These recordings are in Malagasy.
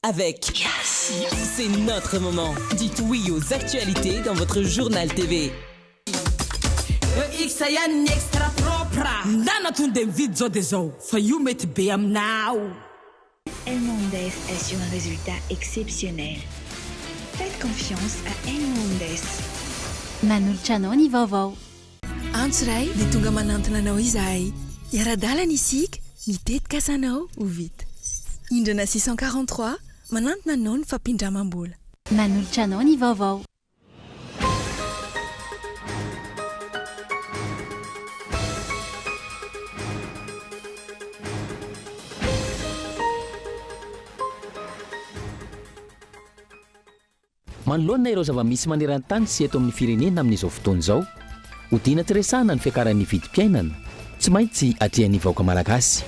Avec C'est notre moment. Dites oui aux actualités dans votre journal TV. EX ihany ny extra propre. Ndana tonde mividy zao de zao fa io mety be aminao. Elmondes assure un résultat exceptionnel. Faites confiance à Elmondes. Manolotra anao ny vaovao. Antso iray dia tonga manantona anao izahay. Hiara-dalana isika, ny tetikasanao ho vita. Indrana 643, manantona anao ny fampindramam-bola. Manolotra anao ny vaovao. Manoloana ireo zava-misy maneran-tany sy eto amin'ny firenena amin'izao fotoana izao, odiana tsy resahana ny fiakaran'ny vidim-piainana, tsy maintsy atrehan'ny vahoaka malagasy.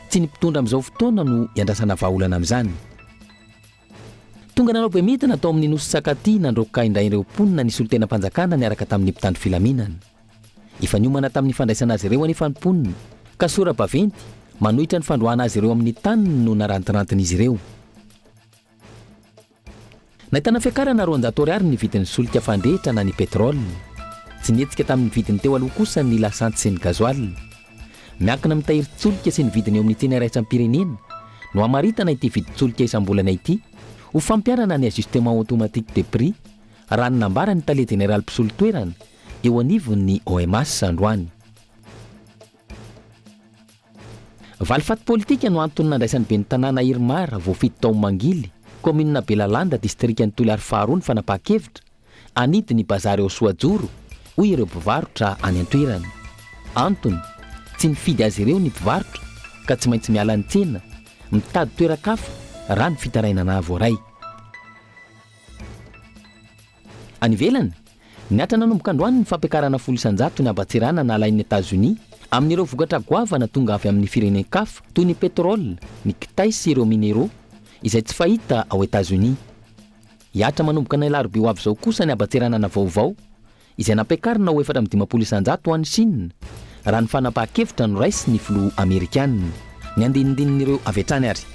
Tsy ny mpitondra amin'izao fotoana no iandrasana vahaolana amin'izany. Tonga nanao bemidina tao amin'ny Nosy Sakatia nandroaka indray ireo mponina ny solontenam-panjakana niaraka tamin'ny mpitandro filaminana. Efa niomana tamin'ny fandraisana azy ireo anefa ny mponina, ka sora-baventy manohitra ny fandroahana azy ireo amin'ny taniny no narantirantin'izy ireo. Nahitana fiakarana 200 ariary ny vidin'ny solika fandrehitra na ny pétrole. Tsy nihetsika tamin'ny vidiny teo aloha kosa ny lasantsy sy ny gasoil. Miankina amin'ny tahirin-tsolika sy ny vidiny eo amin'ny tsena iraisam-pirenena no hamaritana ity vidin-tsolika isam-bolana ity ho fampiharana ny ajustement automatique des prix, raha ny nambaran'ny tale jeneraly mpisolo toerana eo anivon'ny OMH androany. Valifaty politika no antony nandraisan'ny ben'ny tanàna Irmar voafidy tao Mangily, kaominina Belalanda, distrikan'i Toliary faharoa ny fanapahan-kevitra hanidy ny bazary ao Soajoro, hoy ireo mpivarotra any an-toerana. Antony, tsy nifidy azy ireo ny mpivarotra ka tsy maintsy miala ny tsena, mitady toeran-kafa raha ny fitarainana voaray. Any ivelany, nihatra nanomboka androany ny fampiakarana 10% ny haban-tseranana nalain'i Etazonia amin'ireo vokatra goavana tonga avy amin'ny firenen-kafa toy ny pétrole, ny kitay sy ireo minéraux izay tsy fahita ao Etazonia. Hihatra manomboka ny alarobia ho avy izao kosa ny haban-tseranana vaovao izay nampiakarina ho 54% ho an'i Shina, raha ny fanapahan-kevitra noraisin'ny filoha amerikana. Ny andinindinin'ireo avy hatrany ary.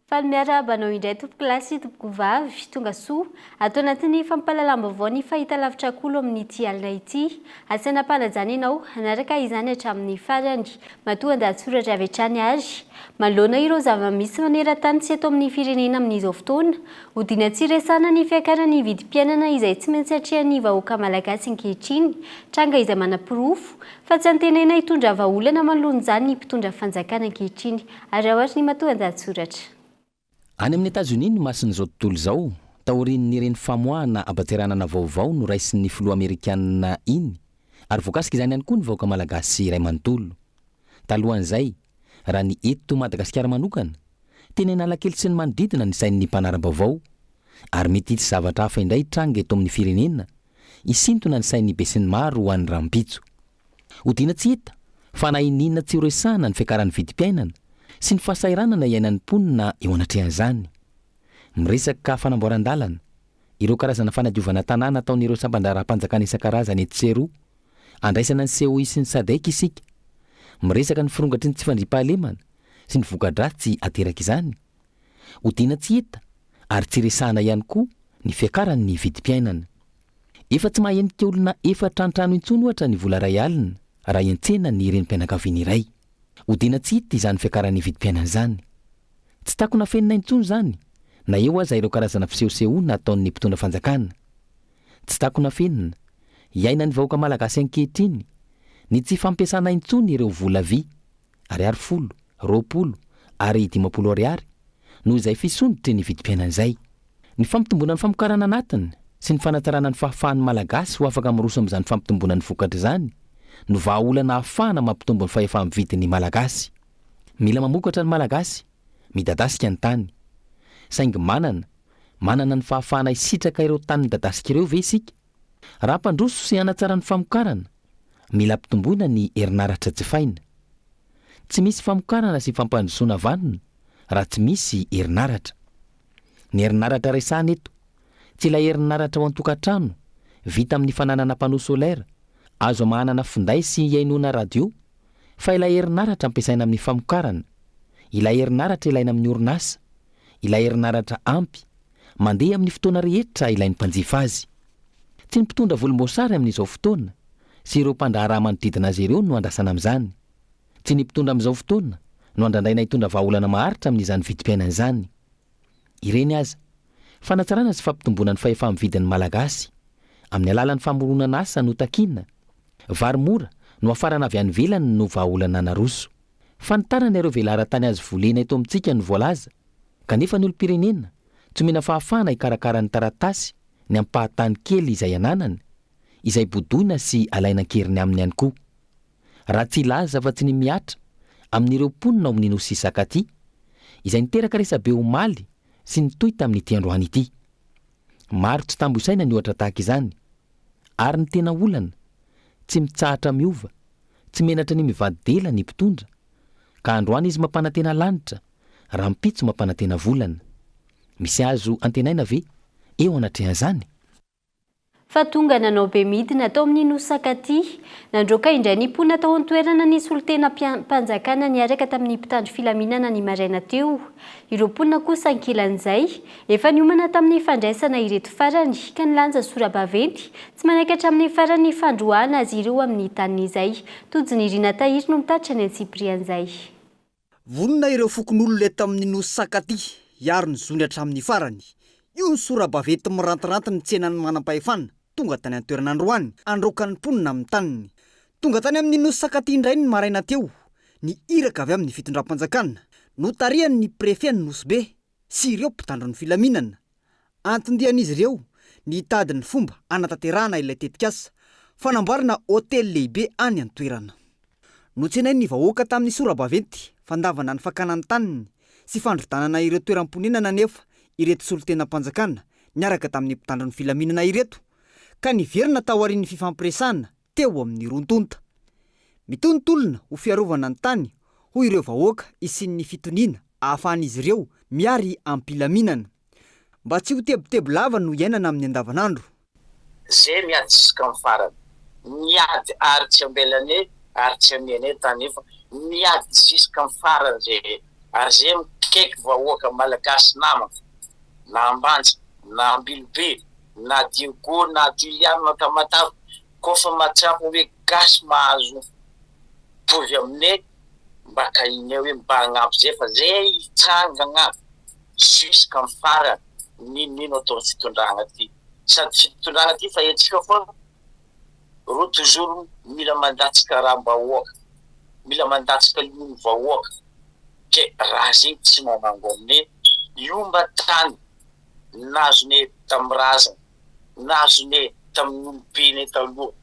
Faly miarahaba anao indray tompokolahy sy tompokovavy, tonga soa ato anatin'ny fampahalalam-baovao ny fahitalavitra Kolo amin'ity alina ity. Asaina am-panajana ianao hanaraka izany hatramin'ny farany. Matoa an-dahatsoratra avy hatrany ary. Manoloana ireo zava-misy maneran-tany sy eto amin'ny firenena amin'izao fotoana, odiana tsy resahana ny fiakaran'ny vidim-piainana izay tsy maintsy atrehan'ny vahoaka malagasy ankehitriny, tranga izay manaporofo fa tsy antenaina hitondra vahaolana manoloana izany ny mpitondra fanjakana ankehitriny. Araho ary ny matoan-dahatsoratra. Any amin'i Etazonia ny mason'izao tontolo izao, taorian'ireny famoahana haban-tseranana vaovao noraisin'ny filoha amerikanina iny, ary voakasika izany ihany koa ny vahoaka malagasy iray manontolo. Talohan'izay, raha ny eto Madagasikara manokana, teny Analakely sy ny manodidina ny sain'ny mpanara-baovao, ary mety hisy zavatra hafa indray hitranga eto amin'ny firenena, hisintona ny sain'ny besinimaro ho an'ny rahampitso. Odiana tsy hita, fa na iniana tsy horesahana ny fiakaran'ny vidim-piainana sy ny fahasahiranana iainan'ny mponina eo anatrehan'izany. Miresaka fanamboaran-dalana, ireo karazana fanadiovana tanàna ataon'ireo sampan-draharaham-panjakana isan-karazany etsy sy eroa, andraisana ny COI sy ny Sadec isika. Miresaka ny firongatry ny tsy fandriampahalemana sy ny voka-dratsy aterak'izany. Odiana tsy hita ary tsy resahana ihany koa ny fiakaran'ny vidim-piainana. Efa tsy mahahenika olona efatra an-trano intsony ohatra ny vola iray alina raha hiantsena ny renim-pianakaviana iray. Odiana tsy hita izany fiakaran'ny vidim-piainana izany. Tsy takona afenina intsony izany na eo aza ireo karazana fisehosehoana ataon'ny mpitondra fanjakana. Tsy takona afenina, iainan'ny vahoaka malagasy ankehitriny ny tsy fampiasana intsony ireo vola vy, ariary folo, 20 ary 50 ariary, noho izay fisondrotry ny vidim-piainana izay. Ny fampitomboana ny famokarana anatiny sy ny fanatsarana ny fahafahan'ny Malagasy ho afaka miroso amin'izany fampitomboana ny vokatra izany no vahaolana ahafahana mampitombo ny fahefa-mividin'ny Malagasy. Mila mamokatra ny Malagasy, midadasika ny tany. Saingy manana, manana ny fahafahana hisitraka ireo tany midadasika ireo ve isika? Raha hampandroso sy hanatsara ny famokarana, mila ampitomboina ny herinaratra jifaina. Tsy misy famokarana sy fampandrosoana vanona raha tsy misy herinaratra. Ny herinaratra resahana eto, tsy ilay herinaratra ao an-tokantrano, vita amin'ny fananana panneau solaire, azo amahanana finday sy ihainoana radio, fa ilay herinaratra ampiasaina amin'ny famokarana, ilay herinaratra ilaina amin'ny orinasa, ilay herinaratra ampy, mandeha amin'ny fotoana rehetra ilain'ny mpanjifa azy. Tsy ny mpitondra volomboasary amin'izao fotoana sy ireo mpandraharaha manodidina azy ireo no andrasana amin'izany. Tsy ny mpitondra amin'izao fotoana no andrandraina hitondra vahaolana maharitra amin'izany vidim-piainana izany. Ireny aza. Fanatsarana sy fampitomboana ny fahefa-mividin'ny Malagasy, amin'ny alalan'ny famoronana asa no takiana. Vary mora no hafarana avy any ivelany no vahaolana naroso. Fanitarana ireo velaran-tany azo volena eto amintsika no voalaza, kanefa ny olom-pirenena tsy omena fahafahana hikarakara ny taratasy ny ampahan-tany kely izay ananany, izay bodoina sy alaina an-keriny aminy ihany koa. Raha tsy hilaza afa-tsy ny mihatra amin'ireo mponina ao amin'ny Nosy Sakatia, izay niteraka resabe omaly sy nitohy tamin'ity androany ity. Maro tsy tambo isaina ny ohatra tahaka izany. Ary ny tena olana, tsy mitsahatra miova, tsy menatra ny mivadi-dela ny mpitondra, ka androany izy mampanantena lanitra, rahampitso mampanantena volana. Misy azo antenaina ve eo anatrehan'izany? Fa tonga nanao be midina tao amin'ny Nosy Sakatia. Nandroaka indray ny mponina tao an-toerana ny solontenam-panjakana niaraka tamin'ny mpitandro filaminana ny maraina teo. Ireo mponina kosa ankilan'izay, efa niomana tamin'ny fandraisana ireto farany ka nilanja sora-baventy tsy manaiky hatramin'ny farany ny fandroahana azy ireo amin'ny taniny izay. Tojo Nirina Tahiry no mitatitra ny antsipirian'izay. Vonona ireo fokonolona eto amin'ny Nosy Sakatia hiaro ny zony hatramin'ny farany. Io ny sora-baventy mirantiranty ny tsenan'ny manam-pahefana tonga tany an-toerana androany handroaka ny mponina amin'ny taniny. Tonga tany amin'ny Nosy Sakatia indray ny maraina teo ny iraka avy amin'ny fitondram-panjakana notarihan'ny prefet-n'i Nosy Be sy ireo mpitandro ny filaminana. Anton-dian'izy ireo ny hitady ny fomba hanatanterahana ilay tetikasa fanamboarana hotely lehibe any an-toerana. Notsenain'ny vahoaka tamin'ny sora-baventy fandavana ny fakana ny taniny sy fandrodanana ireo toeram-ponenana anefa ireto solontenam-panjakana niaraka tamin'ny mpitandro ny filaminana ireto ka niverina taorian'ny fifampiresahana teo amin'ny roa tonta. Mitohy ny tolona ho fiarovana ny tany hoy ireo vahoaka hisian'ny fitoniana ahafahan'izy ireo mihary am-pilaminana. Mba tsy ho tebiteby lava no iainana amin'ny andavanandro. Ze miady jusqu'am farany. Miady ary tsy ambelane ary tsy amiane tany fa miady jusqu'am farany ze ary ze mikaiky vahoaka malagasy namako na ambanja na ambilobe na diego na toliara na tamatave kofa mahatsiaro hoe gasy mahazo mitovy amine mba kahine hoe mba hagnampy ze fa ze hitsangagna jusqu'am farany n'inon'ino ataon'ny fitondragna ty. Sady fitondrana ty fa hetsika foana ro toujours mila mandatsaka ram-bahoaka, mila mandatsaka lion'ny vahoaka ke raha zegny tsy mamango amine io mba tany nazone tam razana, nazone tamin'ny olobene taloha,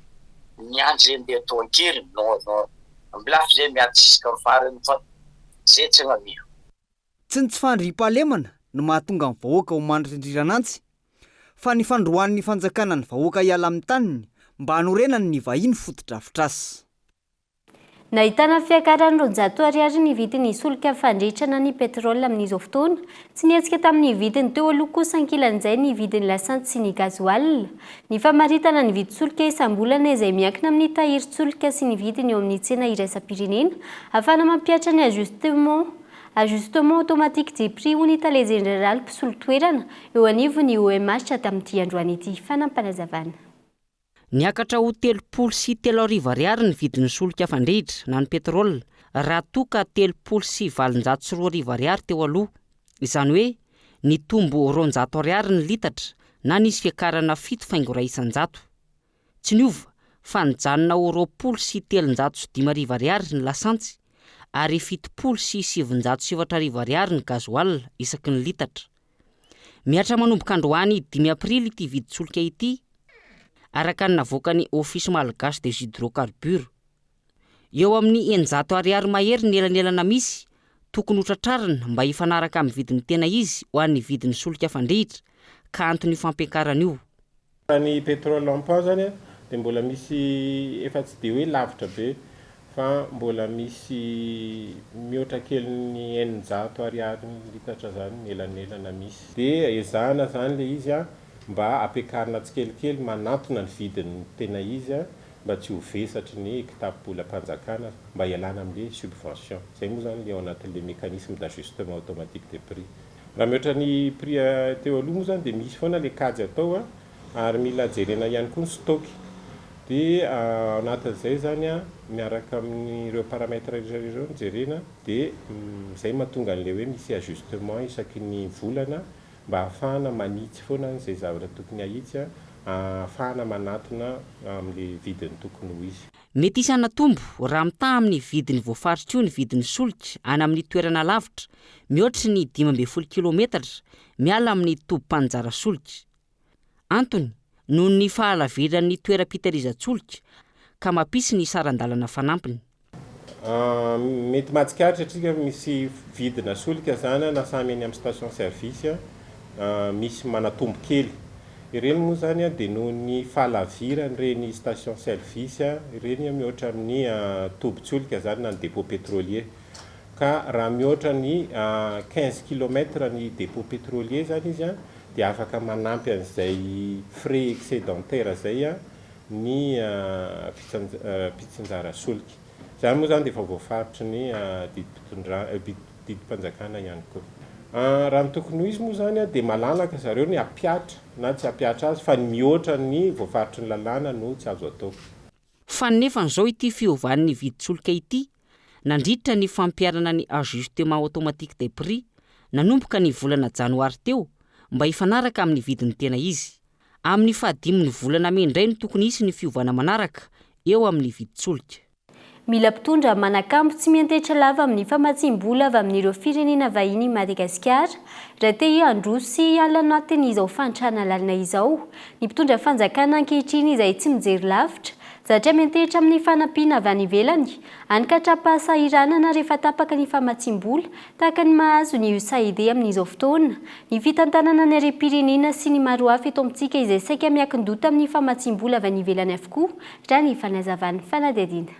niandry zay ndeha atao ankeriny non non ambilafy zay miady jusqu'am farany fa zay tsy agnamia. Tsy ny tsy fandriampahalemana no mahatonga ny vahoaka ho mandrindriran'antsy, fa ny fandroahan'ny fanjakana ny vahoaka hiala amin'ny taniny mba hanorenany ny vahiny fotodrafitrasa. Nahitana fiakaran'ny 200 ariary ny vidin'ny solika fandrehitra na ny pétrole amin'izao fotoana. Tsy nihetsika tamin'ny vidiny teo aloha kosa ankilan'izay ny vidin'ny lasantsy sy ny gasoil. Ny famaritana ny vidin-tsolika isam-bolana izay miankina amin'ny tahirin-tsolika sy ny vidiny eo amin'ny tsena iraisam-pirenena ahafahana mampihatra ny ajustement Ajustement automatique des prix hoy ny tale jeneraly mpisolo toerana eo anivon'ny OMH tamin'ity androany ity fanampanazavan. Niakatra ho 33 ariary ny vidin'ny solika fandrehitra na ny pétrole raha toa ka 2030 ariary teo aloha. Izany hoe nitombo 200 ariary ny litatra na nisy fiakarana fito faingo iray isan-jato. Tsy niova fa nijanona ho 320 ariary ny lasantsy ary 3970 ariary ny gasoil isaky ny litatra. Mihatra manomboka androany dimy aprily ity vidin-tsolika ity, araka ny navoakan'ny Office Malgache des Hydrocarbures. Eo amin'ny 600 ariary mahery ny elanelana misy tokony ho tratrarina mba hifanaraka amin'ny vidiny tena izy ho an'ny vidin'ny solika fandrehitra ka anton'io fampiakarana io. Raha ny pétrole en pan zany dia mbola misy efa tsy dia hoe lavitra be. Fa mbola misy mihoatra kelin'ny 600 ariary ny litatra zany ny elanelana misy. Dia ezahana zany le izy a mba ampiakarina tsikelikely manantona ny vidiny tena izy a mba tsy ho vesatry ny kitapom-bolam-panjakana mba hialana amin'le subvention. Zay moa zany le ao anatin'le mécanisme d'ajustement automatique des prix. Raha mihoatra ny prix teo aloha moa zany dia misy foana le kajy atao a. Ary mila jerena ihany koa ny stock. Dia ao anatin'izay izany miaraka amin'ireo paramètres rehetra ireo no jerena dia izay mahatonga an'ilay hoe misy ajustement isaky ny volana mba ahafahana manitsy foana izay zavatra tokony ahitsy ahafahana manatona amin'ilay vidiny tokony ho izy. Mety hisy hanatombo raha mitaha amin'ny vidiny voafaritra io ny vidin'ny solika any amin'ny toerana lavitra mihoatry ny 15 kilometatra miala amin'ny tobim-paninjara solika. Antony, noho ny fahalaviran'ny toeram-pitahirizan-tsolika ka mampisy ny saran-dalana fanampiny. Mety mahatsikaritra isika fa misy vidina solika izany na samy eny amin'ny station service misy manatombo kely. Ireny moa izany dia noho ny fahalaviran'ireny station service ireny mihoatra amin'ny tobin-tsolika izany na ny dépôt pétrolier. Ka raha mihoatra ny 15 kilomètre ny dépôt pétrolier izany izy dia afaka manampy an'izay frais excédentaire izay ny mpitsinjara solika. Izany moa izany dia efa voafaritry ny didim-panjakana ihany koa. Raha ny tokony ho izy moa izany dia malalaka zareo ny hampihatra na tsy hampihatra azy fa ny mihoatra ny voafaritry ny lalàna no tsy azo atao. Fanefan'izao ity fiovan'ny vidin-tsolika ity nandritra ny fampiharana ny ajustement automatique des prix nanomboka ny volana janoary teo mba hifanaraka amin'ny vidiny tena izy. Amin'ny fahadimin'ny volana mey indray no tokony hisy ny fiovana manaraka eo amin'ny vidin-tsolika. Mila mpitondra manakambo tsy miantehitra lava amin'ny famatsiam-bola avy amin'ireo firenena vahiny i Madagasikara raha te handroso sy hiala anatin'izao fahantrana lalina izao. Ny mpitondra fanjakana ankehitriny izay tsy mijery lavitra, zatra miantehitra amin'ny fanampiana avy any ivelany, hany ka tra-pahasahiranana rehefa tapaka ny famatsiam-bola, tahaka ny mahazo ny USAID amin'izao fotoana. Ny fitantanana ny harem-pirenena sy ny maro hafa eto amintsika izay saika miankin-doha tamin'ny famatsiam-bola avy any ivelany avokoa, raha ny fanazavan'ny fanadihadiana.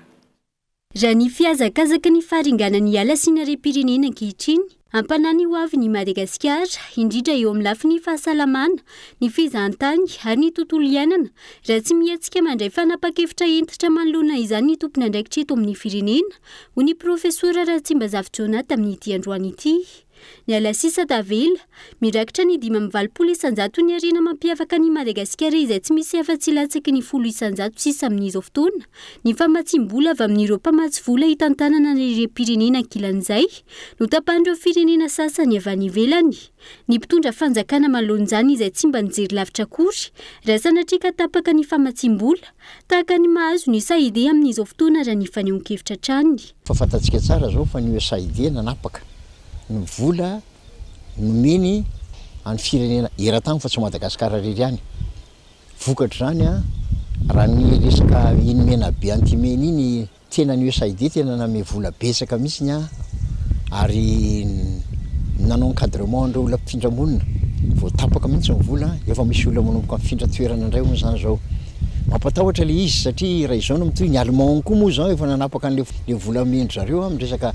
Raha ny fihazakazaky ny faharinganan'ny ala sy ny harem-pirenena ankehitriny, hampanahy ny ho avin'i Madagasikara, indrindra eo amin'ny lafiny fahasalamana, ny fizahantany ary ny tontolo iainana, raha tsy mihetsika mandray fanapan-kevitra hentitra manoloana izany ny tompon'andraikitra eto amin'ny firenena, hoy ny Profesora Ratsimbazafy Jonah tamin'ity androany ity. Ny ala sisa tavela, mirakitra ny 85 isan-jaton'ny harena mampiavaka an'i Madagasikara izay tsy misy afa-tsy latsaky ny 10% sisa amin'izao fotoana, ny famatsiam-bola avy amin'ireo mpamatsy vola hitantanana ny harem-pirenena ankilan'izay, notapahan'ireo firenena sasany avy any ivelany. Ny mpitondra fanjakana manoloana izany izay tsy mba nijery lavitra akory, raha sanatria ka tapaka ny famatsiam-bola, tahaka ny mahazo ny USAID amin'izao fotoana raha ny fanehoan-kevitra hatrany. Fa fantatsika tsara izao fa ny USAID nanapaka ny vola nomeny an'ny firenena eran-tany fa tsy Madagascar irery ihany. Vokatr'izany raha ny resaka iny Menabe Antimena iny tena ny USAID tena nanome vola betsaka mihitsy ary nanao encadrement an'ireo olona mpifindra monina. Vao tapaka mihitsy ny vola efa misy olona manomboka mifindra toerana indray hono izany izao. Mampatahotra ilay izy satria raha izao no mitohy, ny Allemand koa moa izao efa nanapaka an'ilay vola omen-dry zareo amin'ny resaka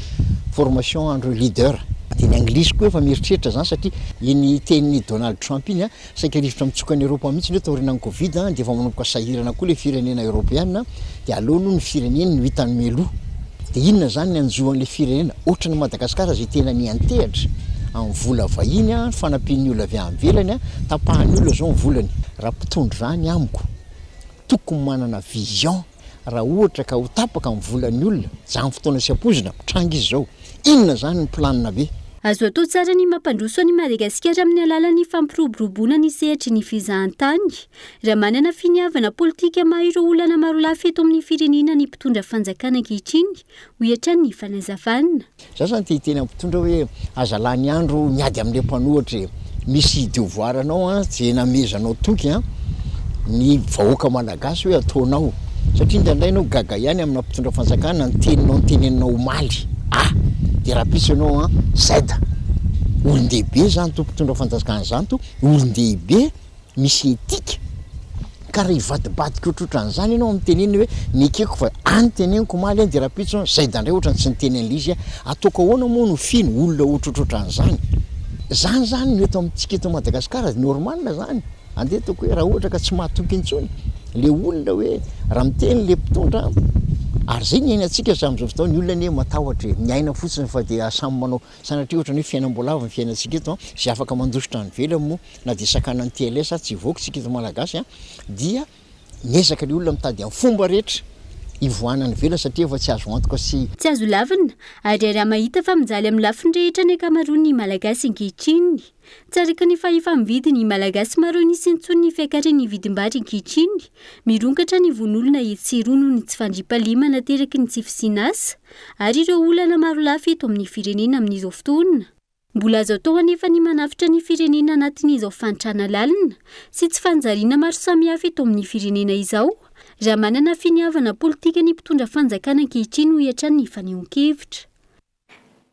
formation an'ireo leader. Dia ny Anglisy koa efa mieritreritra izany satria iny tenin'i Donald Trump iny saika rivotra mitsoka any Eoropa mihitsy hoe taorianan'ny Covid dia efa manomboka sahirana koa ilay firenena Eoropeana dia aleo aloha ny fireneny no hitany mialoha. Dia inona izany ny hanjo an'ilay firenena ohatran'i Madagasikara izay tena niantehatra amin'ny vola vahiny, ny fanampian'ny olona avy any ivelany, tapahan'ny olona izao ny volany. Raha mpitondra izany amiko tokony manana vision raha ohatra ka ho tapaka ny volan'ny olona izany fotoana tsy ampoizina, mitranga izy izao, inona izany ny planina be? Azo atao tsara ny mampandroso an'i Madagasikara amin'ny alalan'ny fampiroboroboana ny sehatry ny fizahantany. Raha manana finiavana politika hamaha ireo olana marolafy eto amin'ny firenena ny mpitondra fanjakana ankehitriny, hoy hatrany ny fanazavana. Za zany te hiteny am mpitondra hoe aza lany andro miady amle mpanohatra e! Misy devoir anao an ze namezanao toky an ny vahoaka malagasy hoe ataonao satria indraindray enao gaga ihany amina mpitondra fanjakana ny teninao noteneninao omaly A de rahampitso enao an Z olon-dehibe zany to mpitondra fanjakana zany to olon-dehibe misy éthique. Ka raha hivadibadika ohatrohatran'izany ianao amin'ny tenenina hoe nekeko fa any teneniko omaly an dia rahampitso an zay da ndray ohatrany tsy niteny an'ilay izy aho, ataoko ahoana moa no fino olona ohatrohatrohatran'izany? Zany zany no eto amintsika eto Madagasikara, normal zany, andeha ataoko hoe raha ohatra ka tsy mahatoky intsony le olona hoe raha miteny le mpitondra an, ary zay ny iainantsika hatramin'izao fotoana, ny olona anie matahotra e, miaina fotsiny fa dia samy manao Sanatria ohatran'ny hoe fiainam-boalavo ny fiainantsika eto an, izay afaka mandositra any ivelany moa na dia sakanan'ny TLS ary tsy hivoaka isika eto Malagasy an, dia miezaka ilay olona mitady amin'ny fomba rehetra hivoahana any ivelany satria efa tsy azo antoka sy Tsy azo lavina, ary iaraha mahita fa mijaly amin'ny lafiny rehetra ny ankamaroan'ny Malagasy ankehitriny. Tsy araka ny fahefa-mividy ny Malagasy maro an'isa intsony ny fiakaran'ny vidim-bary ankehitriny. Mirongatra ny vono olona etsy sy eroa noho ny tsy fandriampahalemana ateraky ny tsy fisian'asa ary ireo olana marolafy eto amin'ny firenena amin'izao fotoana. Mbola azo atao anefa ny manavotra ny firenena anatin'izao fahantrana lalina sy tsy fanjariana maro samihafa eto amin'ny firenena izao raha manana finiavana politika ny mpitondra fanjakana ankehitriny hoy hatrany ny fanehoan-kevitra.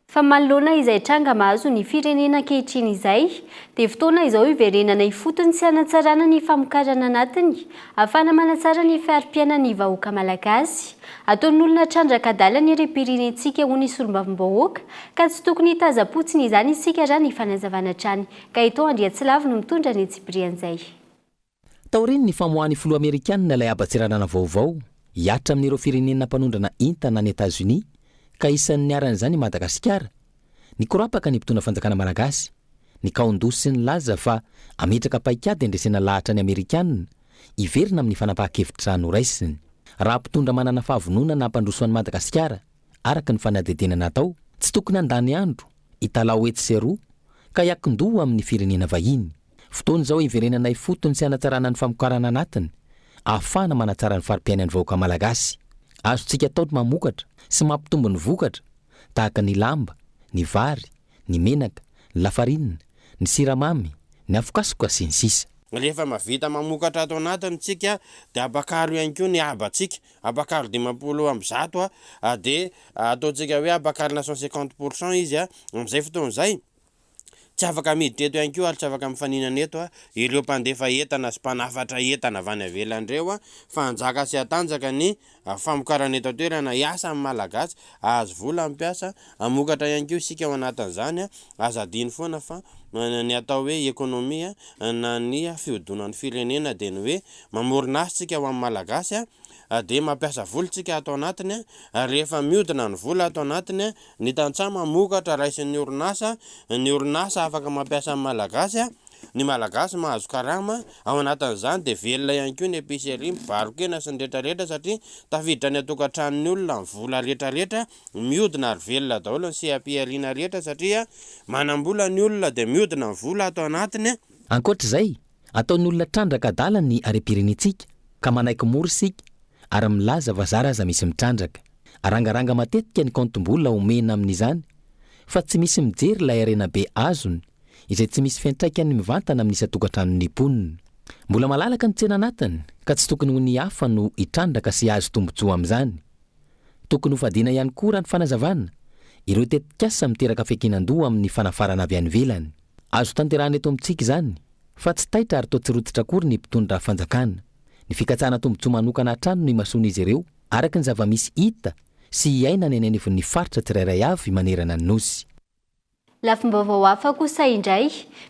Fa manoloana izay tranga mahazo ny firenena ankehitriny izay, dia fotoana izao hiverenana ifotony sy hanatsarana ny famokarana anatiny, ahafahana manatsara ny fari-piainan'ny vahoaka malagasy. Ataon'olona trandraka adala ny harem-pirenentsika, hoy ny solombavambahoaka, ka tsy tokony hitazam-potsiny izany isika raha ny fanazavana hatrany. Gaëtan Andriatsilavo no mitondra ny antsipirian'izay. Taorian'ny famoahan'ny filoha amerikanina ilay haban-tseranana vaovao hihatra amin'ireo firenena mpanondrana entana any Etazonia ka isan'ny niharan'izany i Madagasikara, nikorapaka ny mpitondra fanjakana malagasy, nikaon-doha sy nilaza fa hametraka paikady handresena lahatra ny amerikanina hiverina amin'ny fanapahan-kevitra noraisiny. Raha mpitondra manana fahavononana hampandroso an'i Madagasikara araka ny fanadihadiana natao, tsy tokony handany andro hitalaho etsy sy eroa ka hiankin-doha amin'ny firenena vahiny. Fotoana izao hiverenana ifotony sy hanatsarana ny famokarana anatiny, ahafahana manatsara ny fari-piainan'ny vahoaka malagasy. Azontsika atao ny mamokatra sy mampitombo ny vokatra tahaka ny lamba, ny vary, ny menaka, ny lafarinina, ny siramamy, ny afokasoka sy ny sisa. Rehefa mahavita mamokatra ato anatiny tsika dia ampakaro ihany koa ny habantsika, ampakaro 150 dia ataontsika hoe ampakarina 150 pour cent izy amin'izay fotoana izay. Tsy afaka miditra eto ihany koa ary tsy afaka mifaninana eto ireo mpandefa entana sy mpanafatra entana avy any ivelany ireo fa hanjaka sy hatanjaka ny famokarana eto an-toerana, hiasa ny Malagasy, hahazo vola ny mpiasa, hamokatra ihany koa isika ao anatin'izany. Aza adino foana fa ny atao hoe ekonomia na ny fihodonan'ny firenena dia ny hoe mamorona asa isika ho an'ny Malagasy dia mampiasa vola isika ato anatiny, rehefa mihodina ny vola ato anatiny Ny tantsaha mamokatra raisin'ny orinasa, ny orinasa afaka mampiasa ny Malagasy, ny Malagasy mahazo karama, ao anatin'izany dia velona ihany koa ny épicerie, mpivaro-kena sy ny retraretra satria tafiditra any an-tokantranon'ny olona ny vola retraretra, mihodina ary velona daholo ny seha-pihariana rehetra satria manam-bola ny olona dia mihodina ny vola ato anatiny. Ankoatra izay, Ataon'ny olona trandraka adala ny harem-pirenentsika ka manaiky mora isika ary milaza fa zara aza misy mitrandraka. Arangaranga matetika ny kaontim-bola omena amin'izany fa tsy misy mijery ilay harena be azony izay tsy misy fiantraikany mivantana amin'ny isan-tokantranon'ny mponina. Mbola malalaka ny tsena anatiny ka tsy tokony ho ny hafa no hitrandraka sy hahazo tombontsoa amin'izany. Tokony hofadiana ihany koa raha ny fanazavana, ireo tetikasa miteraka fiankinan-doha amin'ny fanafarana avy any ivelany. Azo tanterahina eto amintsika izany fa tsy taitra ary toa tsy rototra akory ny mpitondra fanjakana. Ny fikatsahana tombontsoa manokana hatrany no imasoan'izy ireo araka ny zava-misy hita sy iainana eny anivon'ny faritra tsirairay avy manerana ny Nosy. Lafim-baovao hafa kosa indray,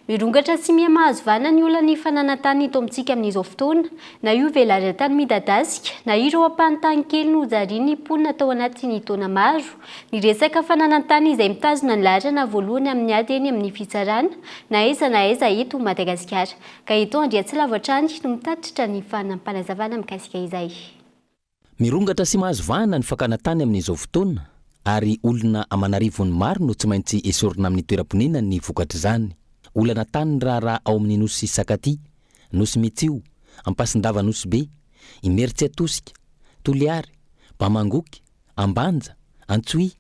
mirongatra sy miha mahazo vahana ny olan'ny fananan-tany eto amintsika amin'izao fotoana, na io velaran-tany midadasika, na ireo ampahan-tany kely nojarian'ny mponina tao anatin'ny taona maro. Ny resaka fananan-tany izay mitazona ny laharana voalohany amin'ny ady eny amin'ny fitsarana, na aiza na aiza eto Madagasikara. Gaëtan Andriatsilavo hatrany no mitatitra ny fanampanazavana mikasika izay. Mirongatra sy mahazo vahana ny fakana tany amin'izao fotoana ary olona aman'arivony maro no tsy maintsy esorina amin'ny toeram-ponenany vokatr'izany. Olana tany ny raharaha ao amin'ny Nosy Sakatia, Nosy Mitsio, Ampasindava Nosy Be, Imerintsiatosika, Toliary, Bamangoky, Ambanja, Antsohihy,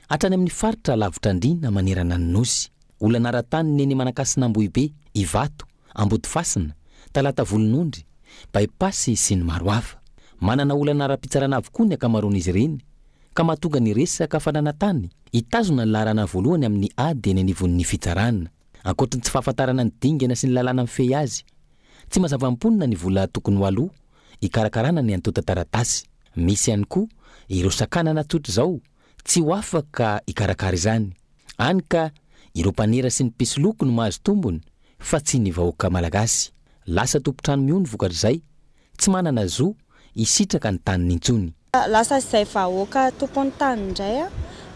hatrany amin'ny faritra lavitr'andriana manerana ny Nosy. Olana ara-tany ny eny Manakasina Ambohibe, Ivato, Ambodifasina, Talata Volonondry, By-pass sy ny maro hafa. Manana olana ara-pitsarana avokoa ny ankamaroan'izy ireny ka mahatonga ny resaka fananan-tany hitazona ny laharana voalohany amin'ny ady eny anivon'ny fitsarana. Ankoatry ny tsy fahafantarana ny dingana sy ny lalàna mifehy azy. Tsy mazava amin'ny mponina ny vola tokony ho aloa hikarakarana ny antontan-taratasy. Misy ihany koa ireo sakanana tsotra izao tsy ho afaka hikarakara izany. Hany ka ireo mpanera sy ny mpisoloky no mahazo tombony fa tsy ny vahoaka malagasy. Lasa tompon-trano mihono vokatr'izay, tsy manana zo hisitraka ny taniny intsony. Lasa izay vahoaka tompon'ny tany indray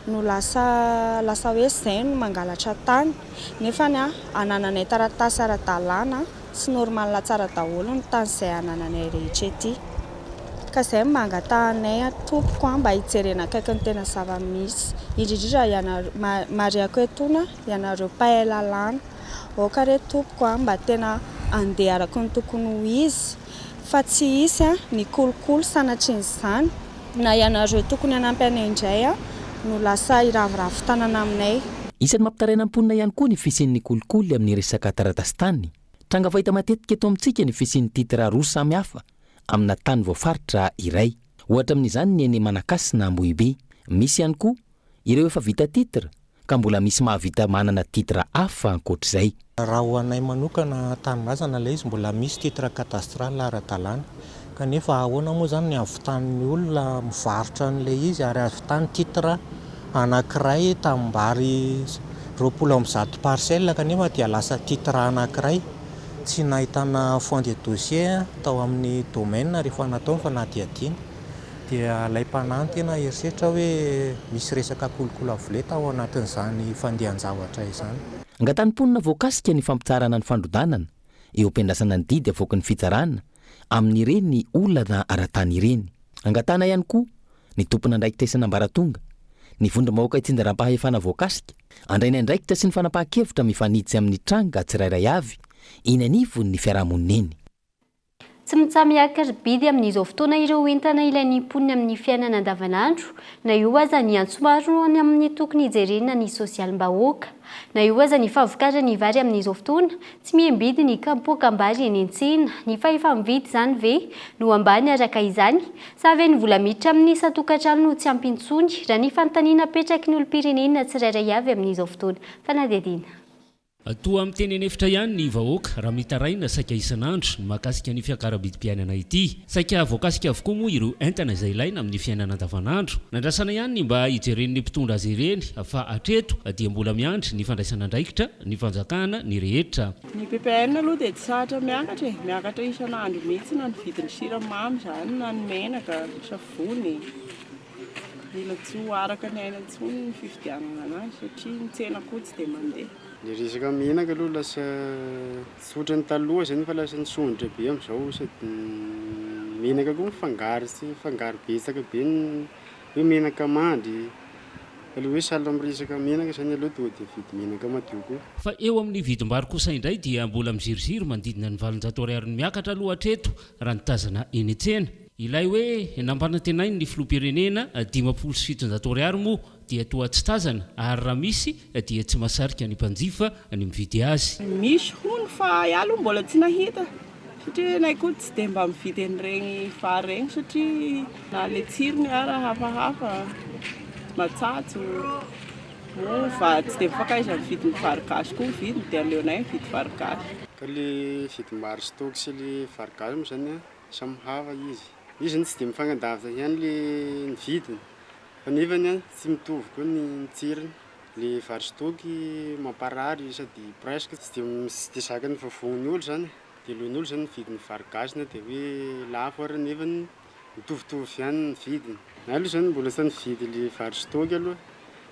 no lasa lasa hoe izay no mangalatra tany nefany anananay taratasy ara-dalàna sy normal tsara daholo ny tany izay anananay rehetra ety. Ka izay no mba angatahanay tompoko mba hijerena akaiky ny tena zava-misy indrindrindra ianareo marihako etoana ianareo mpahay lalàna. Aoka re tompoko mba tena andeha araka ny tokony ho izy. fa tsy hisy ny kolikoly sanatrian'izany na ianareo tokony hanampy anay indray no lasa hiraviravy tanana aminay. Isan'ny mampitaraina ny mponina ihany koa ny fisian'ny kolikoly amin'ny resaka taratasy tany. Tranga fahita matetika eto amintsika ny fisian'ny titre roa samy hafa amina tany voafaritra iray. Ohatra amin'izany ny eny Manakasina Ambohibe. Misy ihany koa ireo efa vita titre ka mbola misy mahavita manana titre hafa ankoatr'izay. Raha ho anay manokana tanindrazana ilay izy mbola misy titre cadastral ara-dalàna kanefa ahoana moa izany ny hahavitan'ny olona mivarotra an'ilay izy ary hahavitany titre anankiray tanimbary 120 parcelle kanefa dia lasa titre anankiray tsy nahitana fond de dossier tao amin'ny domaine rehefa natao ny fanadihadiana. Dia alaim-panahy ny tena herisetra hoe misy resaka kolikoly avo lenta ao anatin'izany fandehan-javatra izany. Angatahan'ny mponina voakasika ny fampitsaharana ny fandrodanana, eo am-piandrasana ny didy avoaky ny fitsarana amin'ireny olana ara-tany ireny. Angatahana ihany koa ny tompon'andraikitra isan'ambaratonga, ny vondrom-bahoaka itsinjaram-pahefana voakasika, handray ny andraikitra sy ny fanapahan-kevitra mifanitsy amin'ny tranga tsirairay avy eny anivon'ny fiarahamonina eny. Tsy mitsaha-miakar-bidy amin'izao fotoana ireo entana ilain'ny mponina amin'ny fiainana andavanandro, na eo aza ny antso maro ny amin'ny tokony hijerena ny sosialim-bahoaka. Na eo aza ny fahavokaran'ny vary amin'izao fotoana, tsy mihem-bidy ny kapoakam-bary eny an-tsena. Ny fahefa-mividy izany ve no ambany araka izany? Sa ve ny vola miditra amin'ny isan-tokantrano no tsy ampy intsony, raha ny fanontaniana apetraky ny olom-pirenena tsirairay avy amin'izao fotoana? Fanadihadiana. Toa miteny an'efitra ihany ny vahoaka raha mitaraina saika isan'andro ny mahakasika ny fiakaram-bidim-piainana ity. Saika voakasika avokoa moa ireo entana izay ilaina amin'ny fiainana andavanandro. Nandrasana ihany ny mba hijeren'ny mpitondra azy ireny fa hatreto dia mbola miandry ny fandraisana andraikitra ny fanjakana ny rehetra. Ny ppn aloha dia tsy sahatra miakatra e, miakatra isan'andro mihitsy na ny vidin'ny siramamy izany na ny menaka, savony. Mila tsy ho araka ny aina intsony ny fividianana anazy satria ny tsena koa tsy dia mandeha. Ny resaka menaka aloha lasa tsy ohatran'ny taloha zany fa lasa nisondrotra be amin'izao sady ny menaka koa mifangaro sy mifangaro betsaka be ny hoe menaka mandry fa le hoe sahala amin'ny resaka menaka zany aleo tonga de mividy menaka madio koa. Fa eo amin'ny vidim-bary kosa indray dia mbola miziriziry manodidina ny 800 ariary no miakatra aloha hatreto raha ny tazana eny an-tsena. Ilay hoe nampanantenain'ny filoham-pirenena 750 ariary moa dia toa tsy tazana ary raha misy dia tsy mahasarika ny mpanjifa ny mividy azy. Misy hono fa ahy aloha mbola tsy nahita satria anay koa tsy dia mba mividy an'ireny vary ireny satria na ilay tsirony ara hafahafa, matsatso, moa va tsy dia mifankaiza amin'ny vidin'ny vary gasy koa ny vidiny dia aleonay mividy vary gasy. Ka le vidim-bary stock sy le vary gasy moa zany an, Samy hafa izy. Izy zany tsy dia mifankandavitra ihany le ny vidiny fa nefany an tsy mitovy koa ny tsirony. Le vary stock mamparary sady presque tsy dia tsy dia zakan'ny vavon'ny olo zany e. Dia aleon'ny olo zany mividy ny vary gasy na dia hoe lafo ary nefany mitovitovy ihany ny vidiny. Za aloha zany mbola tsy nividy le vary stock aloha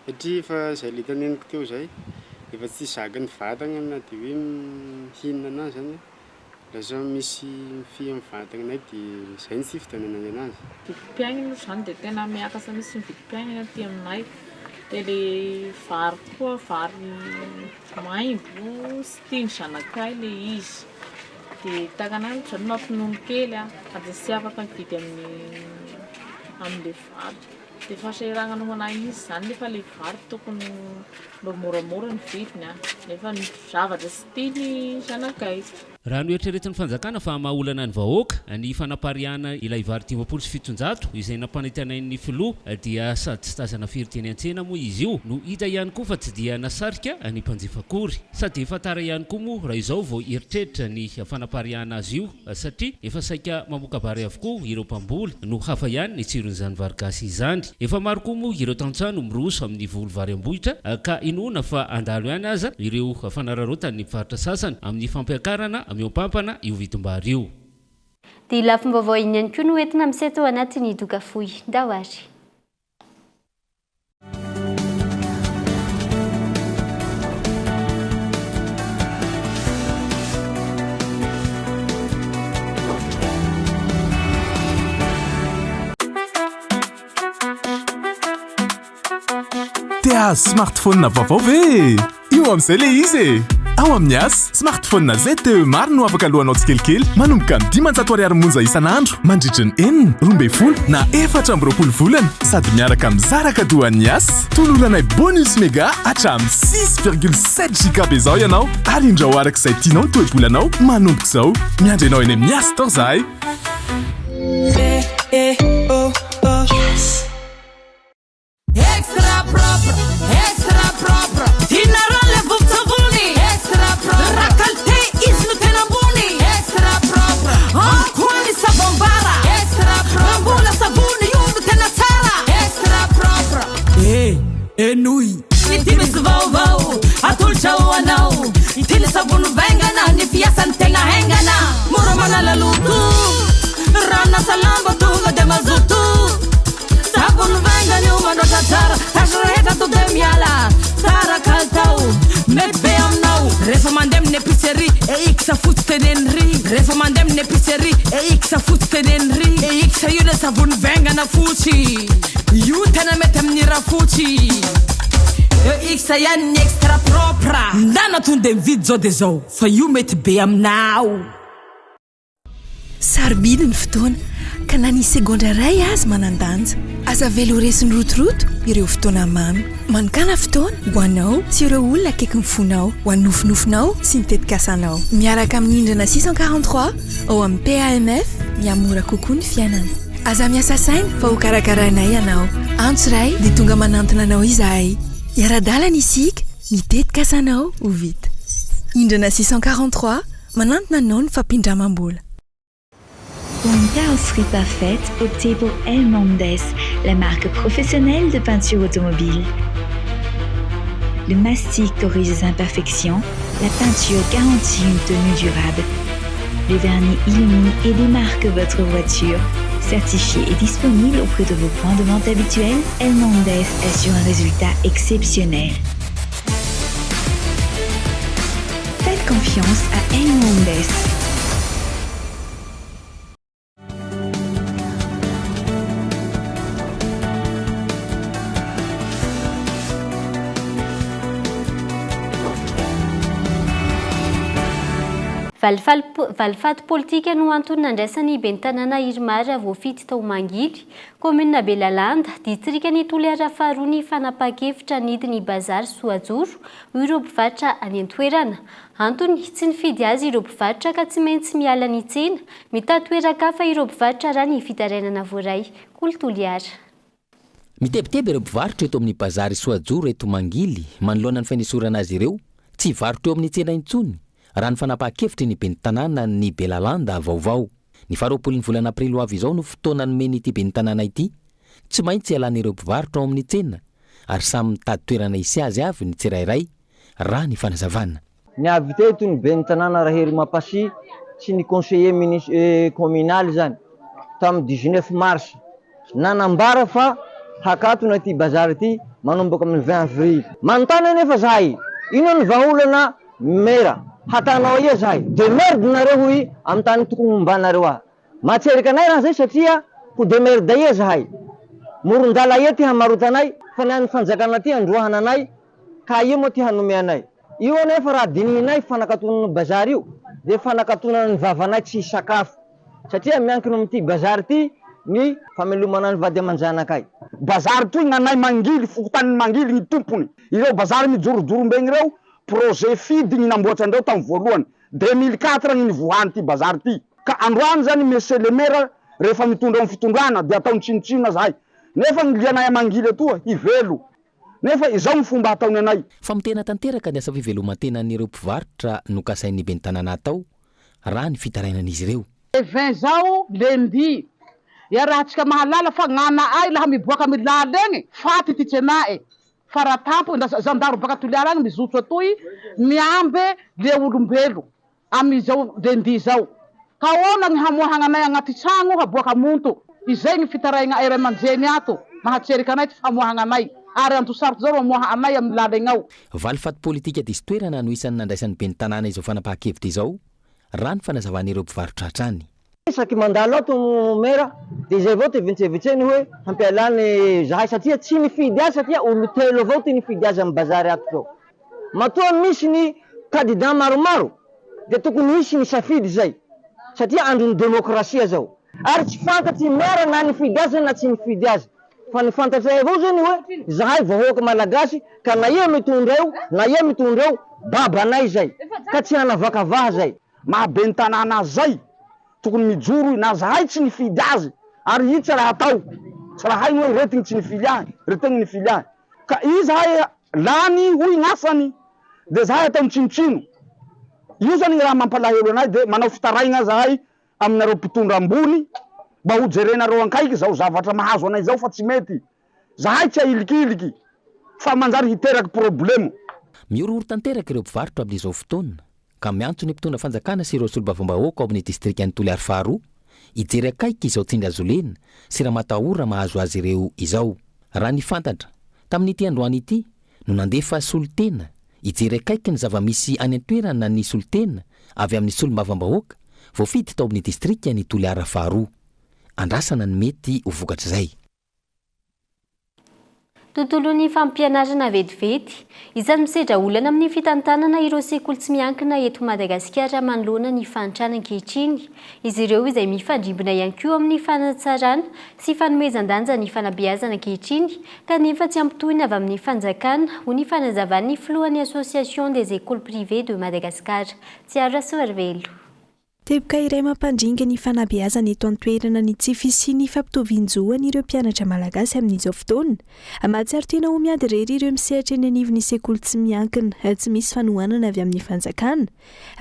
satria efa zay le teneniko teo zay, efa tsy zakan'ny vatagna na dia hoe mihinana anazy zany. Lasa misy mifehy amin'ny vatagnanay dia zay no tsy hividiananay anazy. Vidim-piainana aloha izany dia tena miakatra mihitsy ny vidim-piainana aty aminay. Dia ilay vary koa vary maimbo sy tian'ny zanakay ilay izy. Dia tahaka an'ahy moa izany mampinono kely a, dia tsy afaka mividy amin'ny amin'ilay vary. Dia fahasahiranana ho an'ahy mihitsy izany nefa ilay vary tokony mba moramora ny vidiny a, nefa ny zavatra tsy tian'ny zanakay. Raha noeritreretin'ny fanjakana fa hamaha olana ny vahoaka ny fanapariahana ilay vary 750 izay nampanantenain'ny filoha dia sady tsy tazana firy teny an-tsena moa izy io no hita ihany koa fa tsy dia nasarika ny mpanjifa akory. Sady efa tara ihany koa moa raha izao vao hieritreritra ny fanapariahana azy io satria efa saika mamoka-bary avokoa ireo mpamboly no hafa ihany ny tsiron'izany vary gasy izany. Efa maro koa moa ireo tantsaha no miroso amin'ny voly vary am-bohitra ka inoana fa handalo ihany aza ireo fanararaotan'ny mpivarotra sasany amin'ny fampiakarana mihoampampana io vidim-bary io. Dia lafim-baovao iny ihany koa no entina miseto anatin'ny doka fohy. Ndao ary. Te hahazo smartphone vaovao ve e? Io amin'izay ilay izy e! Ao amin'ny Yas, smartphone ZTE maro no afaka aloanao tsikelikely manomboka amin'ny 500 ariary monja isan'andro mandritry ny enina, 12 na 24 volana sady miaraka mizara cadeau an'ny Yas. Toloranay bonus mega hatramin'ny 6,7 giga be izao ianao ary indrao araka izay tianao ny toe-bolanao manomboka izao. Miandry anao eny amin'ny Yas Store izahay. Extra propre, extra propre. Tianareo le vovon-tsavony. Extra propre. Raha qualité izy no tena ambony. Extra propre. Ao koa ny savon bara. Extra propre. Raha mbola savony io no tena tsara. Extra propre. Eh, henoy. Ity misy vaovao atolotra ho anao. Ity ny savony vaingana, ny fiasany tena haingana. Mora manala loto. Ranasa lamba tonga dia mazoto. Savony vaingana io manoatra tsara. Tasy rehetra to dia miala. Tsara kalitao, mety be aminao. Rehefa mandeha amin'ny épicerie, EX fotsy teneno ry. Rehefa mandeha amin'ny épicerie, EX fotsy teneno ry. EX io le savony vaingana fotsy. Io tena mety amin'ny rafotsy. EX ihany ny extra propre. Ndana tonde mividy zao de zao fa io mety be aminao. Sarobidy ny fotoana, ka na ny segondra iray aza manan-danja. Aza avela ho resin'ny rotoroto ireo fotoana mamy. Manokàna fotoana ho anao sy ireo olona akaikin'ny fonao, ho an'ny nofinofinao sy ny tetikasanao. Miaraka amin'ny Indrana 643 ao amin'ny PAMF, mihamora kokoa ny fiainana. Aza miasa saina fa hokarakarainay ianao. Antso iray dia tonga manantona anao izahay. Hiara-dalana isika, ny tetikasanao ho vita. Indrana 643. Manantona anao ny fampindramam-bola. Pour une carrosserie parfaite, optez pour Elmondes, la marque professionnelle de peinture automobile. Le mastic corrige les imperfections, la peinture garantit une tenue durable. Le vernis illumine et démarque votre voiture. Certifié et disponible auprès de vos points de vente habituels, Elmondes assure un résultat exceptionnel. Faites confiance à Elmondes. Valifaty politika no antony nandraisan'ny ben'ny tanàna Irmar voafidy tao Mangily, kaominina Belalanda, distrikan'i Toliara faharoa ny fanapahan-kevitra nidy ny bazary Soajoro, hoy ireo mpivarotra any an-toerana. Antony, tsy nifidy azy ireo mpivarotra ka tsy maintsy miala ny tsena, mitady toeran-kafa ireo mpivarotra raha ny fitarainana voaray. Kolo Toliara. Mitebiteby ireo mpivarotra eto amin'ny bazary Soajoro eto Mangily manoloana ny fanesorana azy ireo tsy hivarotra eo amin'ny tsena intsony raha ny fanapahan-kevitry ny ben'ny tanànan'i Belalanda vaovao. Ny faharoapolon'ny volana aprily ho avy izao no fotoana nomen'ity ben'ny tanàna ity tsy maintsy hialan'ireo mpivarotra ao amin'ny tsena ary samy mitady toerana hisy azy avy ny tsirairay raha ny fanazavana. Niavy teto ny ben'ny tanàna Rahery Mapasy sy ny conseiller munici communal izany tamin'ny 19 mars nanambara fa hakatona ity bazary ity manomboka amin'ny 20 avril. Manontany anefa zahay, inona ny vahaolana mera hatanao aia zahay? Demerde nareo hoy amin'ny tany tokony hombanareo ahy. Mahatserika anay raha zay satria ho demerde aia zahay? Morondala aia ty hamarotanay fa ny an'ny fanjakana ty androahana anay ka aia moa ty hanome anay? Io anefa raha dinihinay fanakatonana bazary io dia fanakatonana ny vavanay tsy hisakafo satria miankina amin'ity bazary ity ny famelomana ny vady aman-janakay. Bazary toy gn'anay Mangily, fokontanin'i Mangily ny tompony. Ireo bazary mijorojorombegny ireo, projet fidy ny namboatra andreo tamin'ny voalohany. 2004 ny nivoahan'ity bazary ity. Ka androany zany Monsieur le maire rehefa mitondra eo amin'ny fitondrana dia ataony tsinontsinona zahay. Nefa ny lianay amangily atoa hivelo. Nefa izao ny fomba ataony anay. Famotehana tanteraka ny asa fiveloman-tenan'ireo mpivarotra no kasain'ny ben'ny tanàna atao, raha ny fitarainan'izy ireo. Le 20 zao lundi, iarahantsika mahalala fa gnana'ay laha miboaka milaly egny, faty ty tsena'e. Faratampony, lasa zandary baka Toliara agny mizotso atoy miambe le olombelo amizao lundi zao. Ka ahoana gny hamoahagna anay agnaty tragno haboaka monto? Izay gny fitaraigna'ay ray aman-dreny ato, mahatseriky anay ty famoahagna anay, ary andro sarotra zao ro amoaha anay amy lalegna ao. Valifaty politika diso toerana no isan'ny nandraisan'ny ben'ny tanàna izao fanapahan-kevitra izao, raha ny fanazavan'ireo mpivarotra hatrany. Isaky mandalo ato maire dia izay avao ty vitsevitseny hoe hampialany zahay satria tsy nifidy azy satria olo telo avao ty nifidy azy am bazary ato zao. Matoa misy ny candidat maromaro dia tokony hisy ny safidy zay satria andron'ny demokrasia zao. Ary tsy fantatry maire na nifidy azy na tsy nifidy azy fa ny fantatray avao zany hoe zahay vahoaka malagasy ka na ia mitondra eo na ia mitondra eo babanay zay ka tsy hanavakavaha zay. Maha ben'ny tanàna azy zay, tokony mijoro i na zahay tsy nifidy azy ary i tsy raha atao, tsy raha hainy hoe ireto ny tsy nifily ahy, ireto ny nifily ahy. Ka i zahay lany hoy gn'asany de zahay ataony tsinontsino. Io zany gny raha mampalahelo anay de manao fitaraigna zahay aminareo mpitondra ambony mba ho jerenareo ankaiky zao zavatra mahazo anay zao fa tsy mety. Zahay tsy ahilikiliky fa manjary hiteraky problemo. Mihorohoro tanteraka ireo mpivarotra amin'izao fotoana ka miantso ny mpitondra fanjakana sy ireo solombavambahoaka ao amin'ny distrikan'i Toliary faharoa hijery akaiky izao tsindry hazolena sy ramatahora mahazo azy ireo izao. Raha ny fantatra, tamin'ity androany ity no nandefa solontena hijery akaiky ny zava-misy any an-toerana ny solontena avy amin'ny solombavambahoaka voafidy tao amin'ny distrikan'i Toliara faharoa. Andrasana ny mety ho vokatr'izay. Tontolon'ny fampianarana vetivety. Isan'ny misedra olana amin'ny fitantanana ireo sekoly tsy miankina eto Madagasikara manoloana ny fahantrana ankehitriny. Izy ireo izay mifandrimbona ihany koa amin'ny fanatsarana sy fanomezan-danja ny fanabeazana ankehitriny kanefa tsy ampy tohina avy amin'ny fanjakana, hoy ny fanazavan'ny filohan'ny Association des écoles privées de Madagascar, Tsiaro Rasoarivelo. Teboka iray mampandringa ny fanabeazana eto an-toerana ny tsy fisian'ny fampitovian-jo an'ireo mpianatra malagasy amin'izao fotoana. Mahatsiaro tena ho miady irery ireo misehatra eny anivon'ny sekoly tsy miankina, tsy misy fanohanana avy amin'ny fanjakana.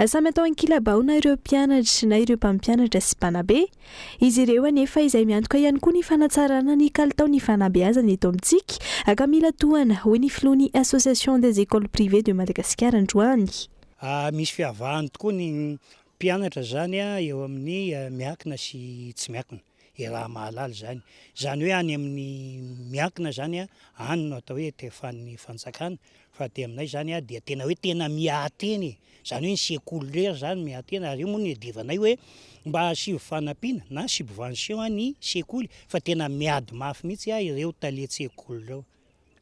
Samy atao ankilabao na ireo mpianatra na ireo mpampianatra sy mpanabe. Izy ireo anefa izay miantoka ihany koa ny fanatsarana ny kalitaon'ny fanabeazana eto amintsika ka mila tohana, hoy ny filohan'ny Association des écoles privées de Madagascar androany. Misy fiavahany tokoa ny mpianatra izany eo amin'ny miankina sy tsy miankina. Iaraha-mahalala izany. Izany hoe any amin'ny miankina izany, any no atao hoe tefan'ny fanjakana, fa aty aminay izany dia tena hoe tena miahy tena e. Izany hoe ny sekoly irery izany miahy tena, ary io moa no iadivanay hoe mba asivo fanampiana na subvention ny sekoly fa tena miady mafy mihitsy ireo talen-tsekoly ireo.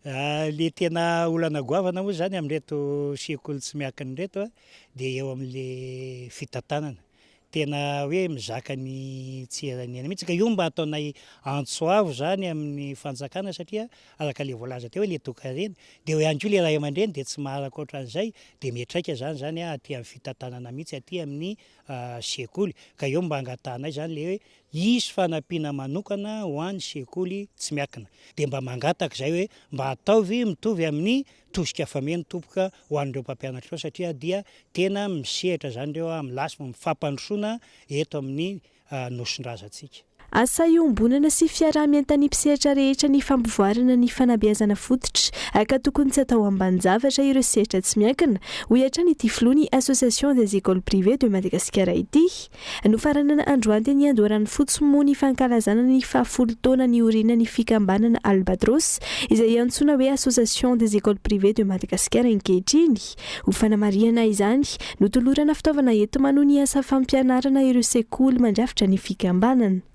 Le tena olana goavana moa zany amin'ireto sekoly tsy miankina ireto dia eo amin'le fitantanana. Tena hoe mizaka ny tsy eran'ny aina mihitsy ka io mba ataonay antso avo zany amin'ny fanjakana satria araka le voalaza teo hoe le tokarena dia eo ihany koa le ray aman-dreny dia tsy maharaka ohatran'izay dia miantraika zany zany aty amin'ny fitantanana mihitsy aty amin'ny sekoly ka eo mba angatahanay zany le hoe Hisy fanampiana manokana ho an'ny sekoly tsy miankina. Dia mba mangataka izay hoe mba ataovy mitovy amin'ny tosika fameno tompoko ho an'ireo mpampianatra ireo satria dia tena misehatra izany ireo amin'ny lafiny fampandrosoana eto amin'ny Nosin-drazantsika. Asa iombonana sy fiaraha-mientan'ny mpisehatra rehetra ny fampivoarana ny fanabeazana fototra ka tokony tsy atao ambanin-javatra ireo sehatra tsy miankina, hoy hatrany ity filoha ny Association des écoles privées de Madagascar ity. Nofaranana androany teny Andoharanofotsy moa ny fankalazana ny fahafolo taona niorenan'ny fikambanana Albatros, izay antsoina hoe Association des écoles privées de Madagascar ankehitriny. Ho fanamarihana izany, notolorana fitaovana enti-manohy ny asa fampianarana ireo sekoly mandrafitra ny fikambanana.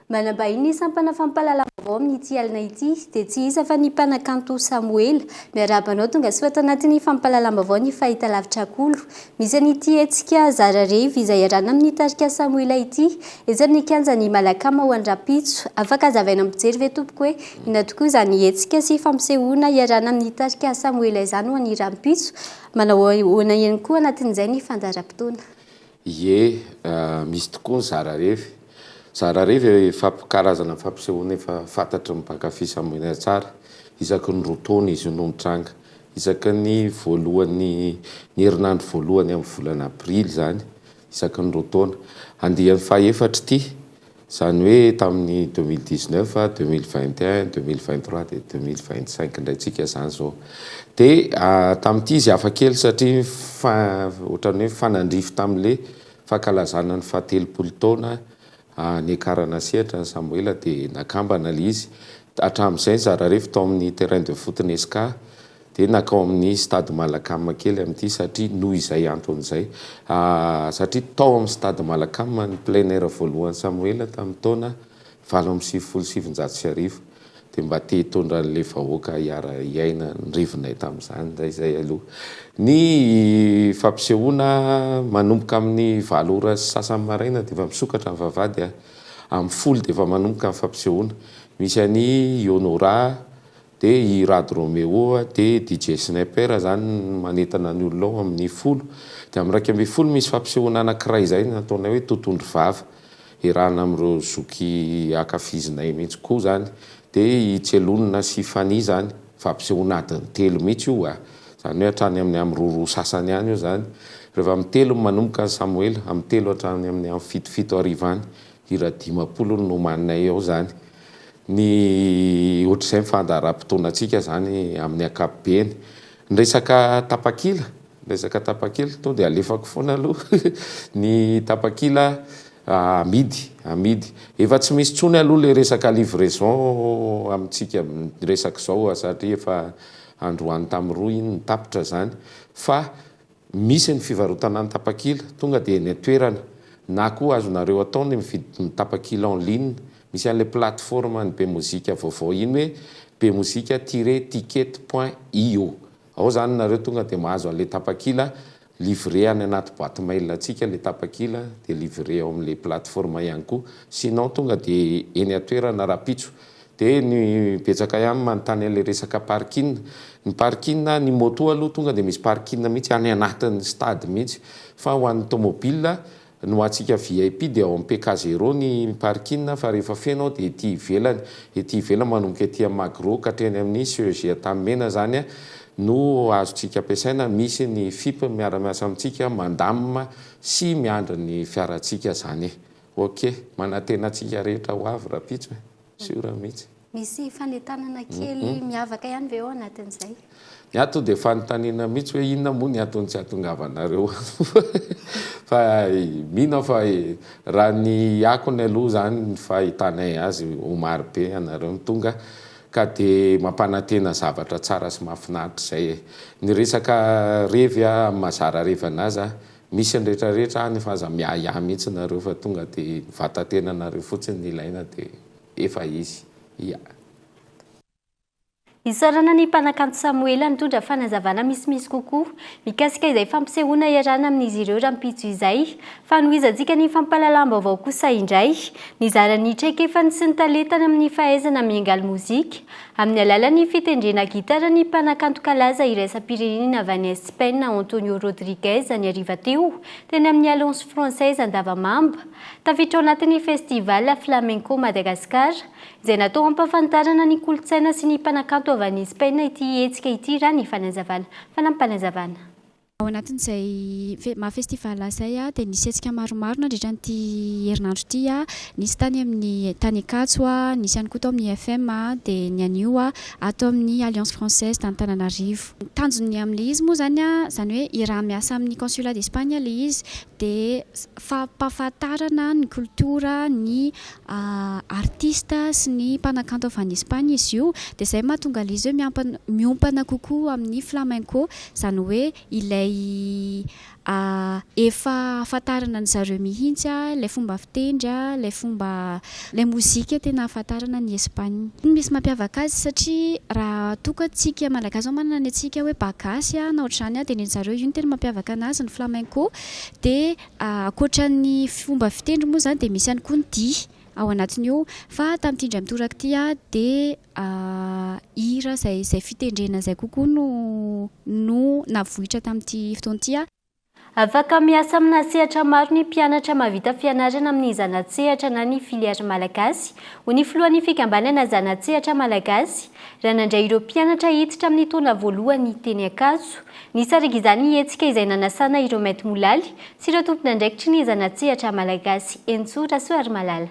Manambahiny ny sampana fampahalalam-baovao amin'ity alina ity dia tsy iza fa ny mpanakanto Samoela. Miarahaba anao tonga soa ato anatin'ny fampahalalam-baovao ny fahitalavitra Kolo. Misy an'ity hetsika Zara Revy izay iarahana amin'ny tarika Samoela ity etsy amin'ny kianjan'ny Malakama ho an'ny rahampitso. Afaka hazavaina amin'ny mpijery ve tompoko hoe inona tokoa izany hetsika sy fampisehoana iarahana amin'ny tarika Samoela izany ho an'ny rahampitso? Manao ahoana ihany koa anatin'izay ny fandaharam-potoana? Ie, misy tokoa ny zara revy. Zara revy efa karazana fampisehoana efa fantatry ny mpankafy Samoina tsara. Isaky ny roa taona izy io no mitranga. Isaky ny voalohany, ny herinandro voalohany amin'ny volana aprily izany, isaky ny roa taona. Andiany fahefatra ity. Izany hoe tamin'ny 2019, 2021, 2023 dia 2025 indray tsika izany izao. Dia tamin'ity izy hafa kely satria ohatran'ny hoe mifanandrify tamin'ilay fankalazana ny fahatelopolo taona niakarana sehatra ny Samoela dia nakambana ilay izy. Hatramin'izay ny Zararefo tao amin'ny terrain de foot ny Esca Dia nankao amin'ny Stade Malacam kely amin'ity satria noho izay antony izay. Satria tao amin'ny Stade Malacam ny plein air voalohan'i Samoela tamin'ny taona 1998. Dia mba te hitondra an'ilay vahoaka hiara-hiaina ny rivinay tamin'izany indray izay aloha. Ny fampisehoana manomboka amin'ny valo ora sy sasany maraina dia efa misokatra ny vavahady. Amin'ny folo dia efa manomboka ny fampisehoana. Misy an'i Honora, Dia i Rado Romeo dia DJ Sniper zany no manentana ny olona ao amin'ny folo. Dia amin'ny 11 misy fampisehoana anankiray izay nataonay hoe Totohondry vava. Iarahana amin'ireo zoky ankafizinay mihitsy koa zany. Dia i Tselonina sy Fanihy zany. Fampisehoana adiny telo mihitsy io a! Izany hoe hatrany amin'ny amin'ny roa roa sasany any io zany. Rehefa amin'ny telo no manomboka ny Samoela, amin'ny telo hatrany amin'ny amin'ny fito fito hariva any. Hira 50 no nomaninay ao zany. Ny ohatr'izay ny fandaharam-potoanantsika izany amin'ny ankapobeny. Ny resaka tapakila, ny resaka tapakila tonga dia alefako foana aloha ny tapakila amidy, amidy. Efa tsy misy intsony aloha ilay resaka livraison amintsika miresaka izao satria efa androany tamin'ny roa iny no tapitra izany fa Misy ny fivarotana ny tapakila tonga dia eny an-toerana na koa azonareo atao ny mividy ny tapakila en ligne, misy an'ilay plateforme an'ny Bemozika vaovao iny hoe bemozika tiret ticket point io, ao zany nareo tonga dia mahazo an'ilay tapakila, livré any anaty boite mail antsika ilay tapakila dia livré ao amin'ilay plateforme ihany koa, sinon tonga dia eny an-toerana rahampitso Dia ny betsaka ihany manontany an'ilay resaka parking. Ny parking, ny moto aloha tonga dia misy parking mihitsy any anatin'ny stade mihitsy. Fa ho an'ny tomobile, ny ho antsika VIP dia ao amin'ny PK zéro ny parking fa rehefa feno ao dia ety ivelany. Ety ivelany manomboka ety amin'ny Magro ka hatreny amin'ny CEG Antanimena izany no azontsika ampiasaina. Misy ny FIP miara-miasa amintsika mandamina sy miandry ny fiarantsika izany e. Ok, manantena antsika rehetra ho avy rahampitso e, sûr mihitsy. Misy fanentanana kely miavaka ihany ve ao anatin'izay? Ny ahy tonga dia fanontaniana mihitsy hoe inona moa ny antony tsy hahatongavanareo ato fa mino aho fa raha ny akony aloha izany ny fahitanay azy ho maro be ianareo no tonga ka dia mampanantena zavatra tsara sy mahafinaritra izay e. Ny resaka revy amin'ny mahazara revy an'azy aho Misy ny rehetra rehetra any fa aza miahiahy mihitsy nareo fa tonga dia ny vatatenanareo fotsiny no ilaina dia efa izy. Ia. Isaorana ny mpanakanto Samoela nitondra fanazavana misimisy kokoa mikasika izay fampisehoana iarahana amin'izy ireo rahampitso izay. Fanohizantsika ny fampahalalam-baovao kosa indray. Nizara ny traikefany sy ny talentany amin'ny fahaizana miangaly mozika Amin'ny alalan'ny fitendrena gitara ny mpanakanto kalaza iraisam-pirenena avy any Espaina Antonio Rodriguez ny hariva teo, teny amin'ny Alliance Française Andavamamba. Tafiditra ao anatin'ny Festival Flamenco Madagascar, izay natao hampahafantarana ny kolontsaina sy ny mpanakanto avy any Espaina ity hetsika ity raha ny fanazavana. Fanampinazavana. Ao anatin'izay maha festival izay dia nisy hetsika maromaro nandritra an'ity herinandro ity. Nisy tany amin'ny tany Ankatso, nisy ihany koa tao amin'ny IFM dia ny anio ato amin'ny Alliance Française d'Antananarivo. Ny tanjon'ny amin'ilay izy moa izany, izany hoe iaraha-miasa amin'ny Consulat d'Espagne ilay izy dia fampahafantarana ny kolotora, ny artista sy ny mpanakanto avy any Espagne izy io dia izay mahatonga ilay izy hoe miampana miompana kokoa amin'ny flamenco izany hoe ilay efa ahafantarana an-dry zareo mihitsy ilay fomba fitendry, ilay fomba ilay mozika tena ahafantarana an'i Espagne. Misy mampiavaka azy satria raha toa ka tsika Malagasy zao manana ny antsika hoe ba gasy na ohatr'izany dia ny an-dry zareo io no tena mampiavaka anazy ny flamenco dia Ankoatra ny fomba fitendry moa izany dia misy ihany koa ny dihy ao anatin'io fa tamin'ity indray mitoraka ity dia hira izay izay fitendrena izay kokoa no no navoitra tamin'ity fotoana ity. Afaka miasa amina sehatra maro ny mpianatra mahavita fianarana amin'ny zana-tsehatra na ny filière malagasy, hoy ny filohan'ny fikambanana zana-tsehatra malagasy, raha nandray ireo mpianatra hiditra amin'ny taona voalohany teny Ankatso. Nisy araka izany hetsika izay nanasana ireo maintimolaly sy ireo tompon'andraikitry ny zana-tsehatra malagasy. Henintsoa Rasoarimalala.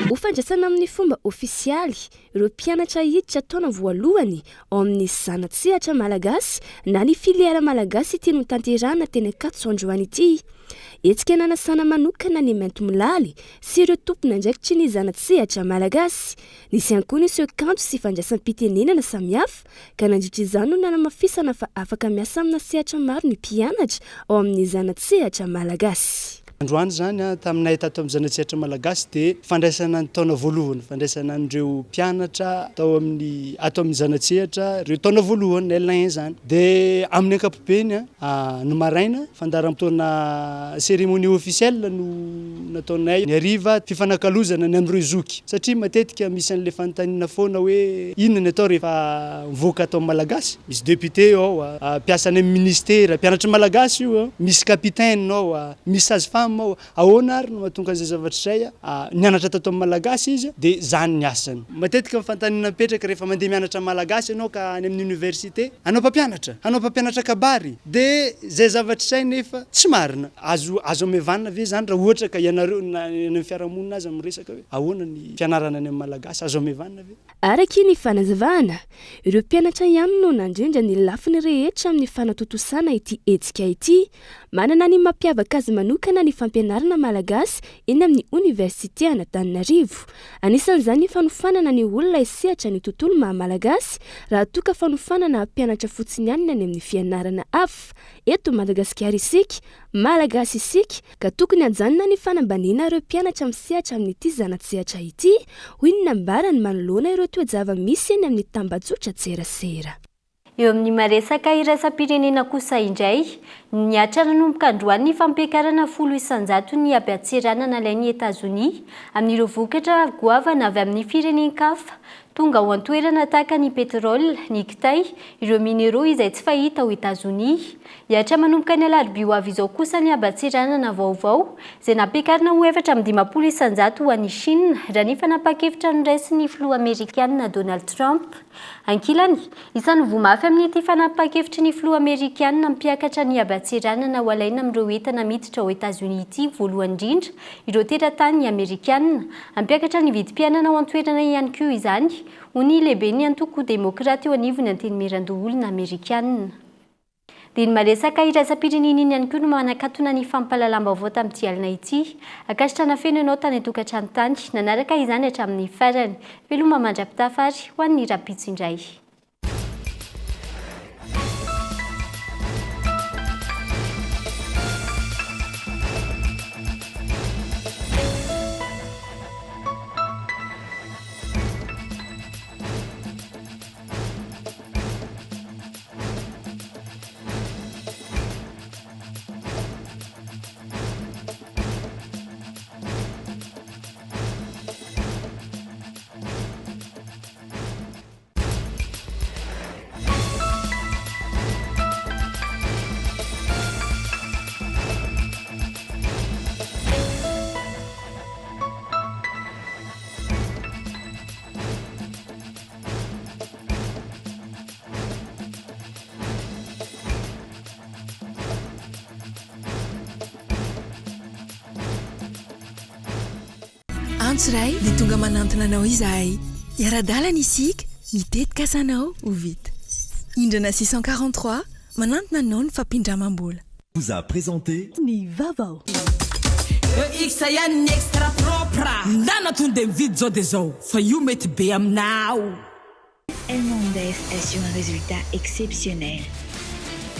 Ho fandraisana amin'ny fomba ofisialy ireo mpianatra hiditra taona voalohany ao amin'ny zana-tsehatra malagasy na ny filière malagasy ity notanterahina teny Ankatso androany ity. Hetsika nanasana manokana ny maintimolaly sy ireo tompon'andraikitry ny zana-tsehatra malagasy. Nisy ihany koa ny seho kanto sy fandraisam-pitenenana samihafa ka nandritra izany no nanamafisana fa afaka miasa amina sehatra maro ny mpianatra ao amin'ny zana-tsehatra malagasy. Androany izany, taminay tato amin'ny zana-tsehatra malagasy dia fandraisana ny taona voalohany, fandraisana an'ireo mpianatra tao amin'ny ato amin'ny zana-tsehatra ireo taona voalohany, L1 izany. Dia amin'ny ankapobeny, ny maraina, fandaharam-potoana cérémonie officielle no nataonay, ny hariva fifanakalozana ny amin'ireo zoky. Satria matetika misy an'ilay fanontaniana foana hoe inona ny atao rehefa mivoaka ato amin'ny Malagasy? Misy député ao, mpiasa any amin'ny ministera, mpianatry Malagasy io, misy capitaine ao, misy sage femme ao. Ahoana ary no mahatonga an'izay zavatra izay? Nianatra tato amin'ny Malagasy izy dia izany ny asany. Matetika ny fanontaniana mipetraka rehefa mandeha mianatra Malagasy ianao ka any amin'ny université, hanao mpampianatra? Hanao mpampianatra kabary? Dia izay zavatra izay nefa tsy marina. Azo azo amevanina ve izany raha ohatra ka ianareo na any amin'ny fiarahamonina aza miresaka hoe ahoana ny fianarana any amin'ny Malagasy, azo amevanina ve? Araky ny fanazavana, ireo mpianatra ihany no nandrindra ny lafiny rehetra amin'ny fanatontosana ity hetsika ity. Manana ny mampiavaka azy manokana ny fampianarana malagasy eny amin'ny oniversite an'Antananarivo. Anisan'izany ny fanofanana ny olona hisehatra ny tontolo maha malagasy raha toa ka fanofanana mpianatra fotsiny ihany ny any amin'ny fianarana hafa. Eto Madagasikara isika, Malagasy isika, ka tokony hajanona ny fanambaniana ireo mpianatra misehatra amin'ity zana-tsehatra ity, hoy ny nambarany manoloana ireo toe-java-misy eny amin'ny tambajotran-tserasera. Eo amin'ny maresaka iraisam-pirenena kosa indray, nihatra nanomboka androany ny fampiakarana 10% ny habeantserana nalain'i Etazonia amin'ireo vokatra goavana avy amin'ny firenen-kafa tonga ao an-toerana tahaka ny pétrole, ny kitay, ireo mineraux izay tsy fahita ao Etazonia. Hihatra manomboka ny alarobia ho avy izao kosa ny haban-tseranana vaovao, izay nampiakarina ho 54% ho an'i Chine, raha ny fanapahan-kevitra noraisin'ny filoha amerikana Donald Trump. Ankilany, isan'ny voa mafy amin'ity fanapahan-kevitry ny filoha amerikana hampiakatra ny haban-tseranana ho alaina amin'ireo entana miditra ao Etazonia ity voalohany indrindra ireo teratany amerikana. Hampiakatra ny vidim-piainana ao an-toerana ihany koa izany, hoy ny lehiben'ny antoko Demokraty eo anivon'ny Antenimierandoholona amerikana. Dia ny maresaka iraisam-pirenena iny ihany koa no manakatona ny fampahalalam-baovao tamin'ity alina ity. Ankasitrahana feno ianao tany an-tokantrano tany, nanaraka izany hatramin'ny farany. Veloma mandra-pitafa ary ho an'ny rahampitso indray. Antso iray dia tonga manantona anao izahay. Hiara-dalana isika, ny tetikasanao ho vita. Indrana 643, manantona anao ny fampindramam-bola. Vous a présenté. Ny vaovao. EX ihany ny extra propre. Ndana tonde mividy zao de zao fa io mety be aminao. Elmondes assure un résultat exceptionnel.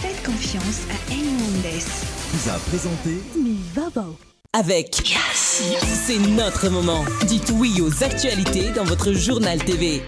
Faites confiance à Elmondes. Vous a présenté. Ny vaovao. Avec Yes, c'est notre moment. Dites oui aux actualités dans votre journal TV.